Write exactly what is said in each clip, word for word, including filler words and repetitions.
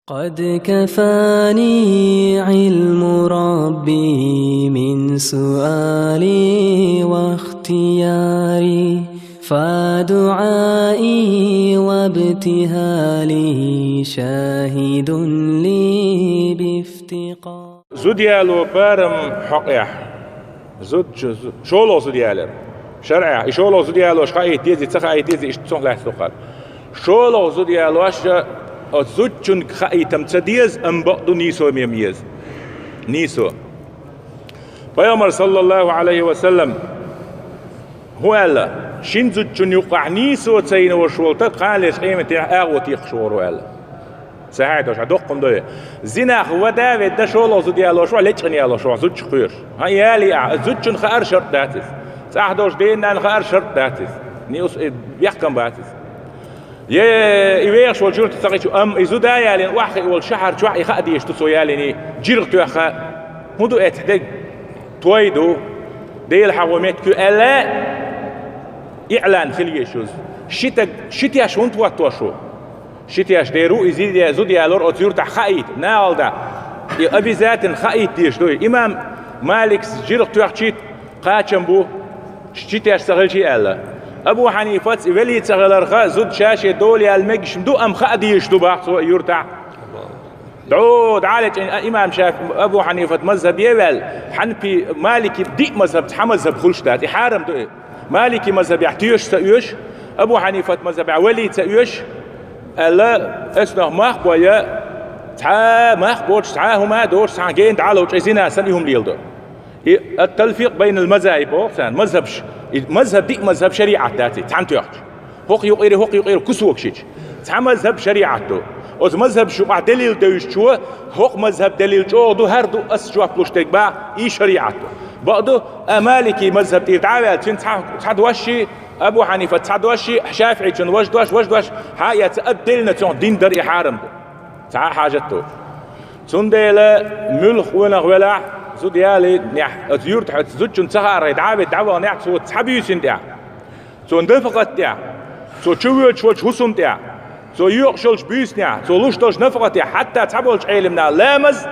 قد كفاني علم ربي من سؤالي واختياري، فدعائي وابتهالي شاهد لي بافتقاري. Зуда яло барам хьокъехь. Зуда чу-, зу-, шолгӀа зуда ялар. ШарӀехь, и шолгӀа зуда ялош хаийта дезий, ца хаийта дезий, иштта цунах лаьцна ду кхар. ШолгӀа зуда ялош, оцу зудчуьнга хаийтам ца деза, амма бакъду нийсо мем еза. Нийсо. Пайхамар, саллаллаху Ӏалайхи ва саллам, хӀун аьлла: «Шин зудчун юккъахь нийсо ца йина волуш волу стаг кханалерчу къематехь агӀо текхаш вогӀур ву», аьлла. Ца хьайдош, хьан доккхун дой. Зинах вада а ведда, шолгӀа зуда ялош ву, лечкъина ялош ву, зудчух кхоьруш. ХӀан, ялий ахь, зудчун хаар шарт дац иза. ЦӀахь долуш ден-нанна хаар шарт дац иза. Нийса, э, бехкам бац иза. Е, и вехаш волчу юьртахь ца кхечу, амма и зуда а ялийна, охьахиъна волчу шахьар чохь и хаа дезаш ду цо ялийний, жиргӀа тоьхна. ХӀун ду эцхьа дерг? Той ду, Дела хьахо меттиг ю аьлла, иълан хила езаш ю иза. Ши таг, ши теш хӀунда хӀоттош ву? Ши теш дер ву, и зуда, зуда ялор оцу юьртахь хаийта, нахала дӀа. И обязательно хаийта дезаш ду. Имам Маликс жиргӀа тоьхча кхачам бу, ши теш ца хилча аьлла. Абу Хьанийфас и велий ца хиларх, зуда ша-шен дола яла мегаш ма ду, амма хаа дезаш ду, бах цо, и юьртахь. ДӀо, дӀа а лечкъина, имам Шафи, Абу Хьанийфат мазхабе а ваьлла, Хьанфи, Малики диъ мазхаб, цхьа мазхаб хуьлуш дац, и хьарам ду и. Малики мазхабехь тоьша ца оьшу, Абу Хьанийфат мазхабехь велий ца оьшу, аьлла, эцнах мах а бой, цхьа мах а боцуш, цхьа а хӀума а доцуш, цхьаьна гена дӀа а ловчу, и зина санна и хӀума леладо. И ат-талфикъ байнал мазахиб боху царна, мазхабаш, и мазхаб, диъ мазхаб шариӀат дац и, цхьаьна тоьхча. ХӀокху юкъара, хӀокху юкъара кусок шича. Цхьа мазхаб шариӀат ду. Оцу мазхабаш юкъахь делил девзачо, хӀокху мазхаб делил чӀогӀа ду, хӀара ду ас жоп луш дерг, бах, и шариӀат ду. Бакъду, а Малики мазхаб тӀера дӀа а ваьлла, цуьнан цхьа, цхьа дош, Абу Хьанийфа цхьа дош, ШафиӀичун важа дош, важа дош, хьан а эцна, отдельно цунах дин дар и хьарам ду. Цхьа а хьажат ду. Цундела муьлхха къонах велахь, зуда ялийнехь, оцу юьртахь оцу зудчунна ца хаархьий, дӀа а ведда, дӀаваханехь, цо цхьа буьйсанна тӀехь, цо нафакъат тӀехь, цо чувоьдуш волчу хӀусамна тӀехь, цо йоькъуш йолчу буьйсанехь, цо луш долчу нафакъатехь, хьатта цхьаболчу Ӏелимнаха ламаз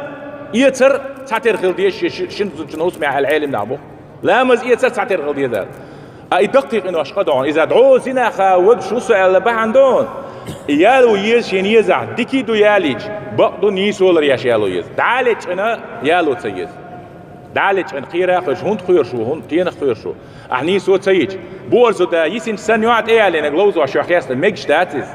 эцар цхьатера хила деза ши-, ши-, шина зудчун хӀусамехь аьлла Ӏелимнах бу. Ламаз эцар цхьатера хила деза. А и даккхий къинош къа догӀу. Иза дӀо зинаха вадуш ву со аьлла бахьана догӀу. И яло еза шена езахь, дика ду ялийча, бакъду нийсолар еш яло еза. ДӀа а лечкъина яло ца еза. ДӀа а лечкъина кхера а кхоьруш, хӀунда кхоьруш ву, хӀунда тенах кхоьруш ву? Ахь нийсо ца йича, бохург зуда йисинчу санна юьхь тӀе ялийнарг ловзош йохь хестар мегаш дац иза.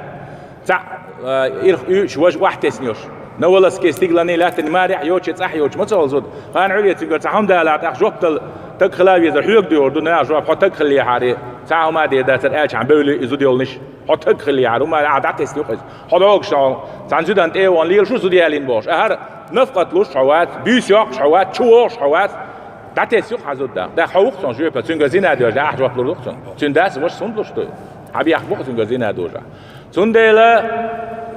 Цхьаъ, а, ирх уьйш важа охьатеснаш. Новолосске стигланний лаьттан марехь йоцучу, цӀахь йоцучу ма ца олу зуда. Кхана Ӏуьлле цуьнгара цхьа хӀума далахь, тӀаккха жоп дала, таг хила везар хьоьга дуьйр ду, наха жоп, хьо таг хилла ехьарий, цхьа хӀума а дер дацара аьлча, хьан бевлли и зуда йолниш. Хьо таг хилла ехьара, хӀума а дӀатесна юкъа иза. Хьо догӀуш сан, цхьана зудан тӀе а вахана лелаш ву зуда ялийна бохуш. Ахьара нафакъат луш хьо вац, буьйса йоккхуш хьо вац, чу вогӀуш хьо вац, дӀатесна юкъа хьан зуда. ТӀаккха хьо ву-кх цунна жоьпе, цуьнгара зина доьжна, ахь жоп лур ду-кх цунна. Цуьнан дас а ваша хӀунда луш ду? Хьан бехк бу-кх цуьнгара зина дожахь? Цундела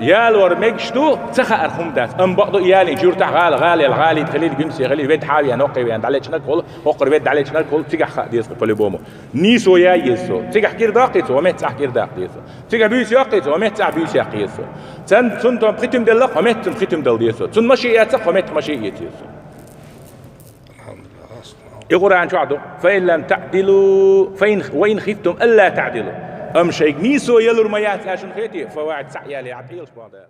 ялор мегаш ду, ца хаар хӀума дац. Амма бакъду и ялийначу юьртахь гӀала, гӀалел, гӀалийта хилийла, гуьмсе хилийла, ведда хьан а веана, хӀокхе веана, дӀалечкъинарг хуьлу, хӀокхуьра ведда дӀалечкъинарг хуьлу, цигахь хаа деза кху по-любому. Нийсо яй еза цо. Цигахь кӀира доккхий цо, хӀокху меттехь кӀира даккха деза цо. Цигахь буьйса йоккхий цо, хӀокху меттехь буьйса яккха еза цо. Цунна, цунна тӀом пхи туьма делла-кх, хӀокху меттехь цунна пхи туьма дала деза цо. Цунна машин эцна-кх, хӀокху меттехь машин эца еза цо. И Къуръан чохь ду: «Фа ин лам таъдилу, фа ин, ва ин хифтум алла таъдилу». Амма шайга нийсо ялур ма яц аьлла шуна хетий, фа вахьид, цхьаъ яле, хьан пхьелаш бан дара.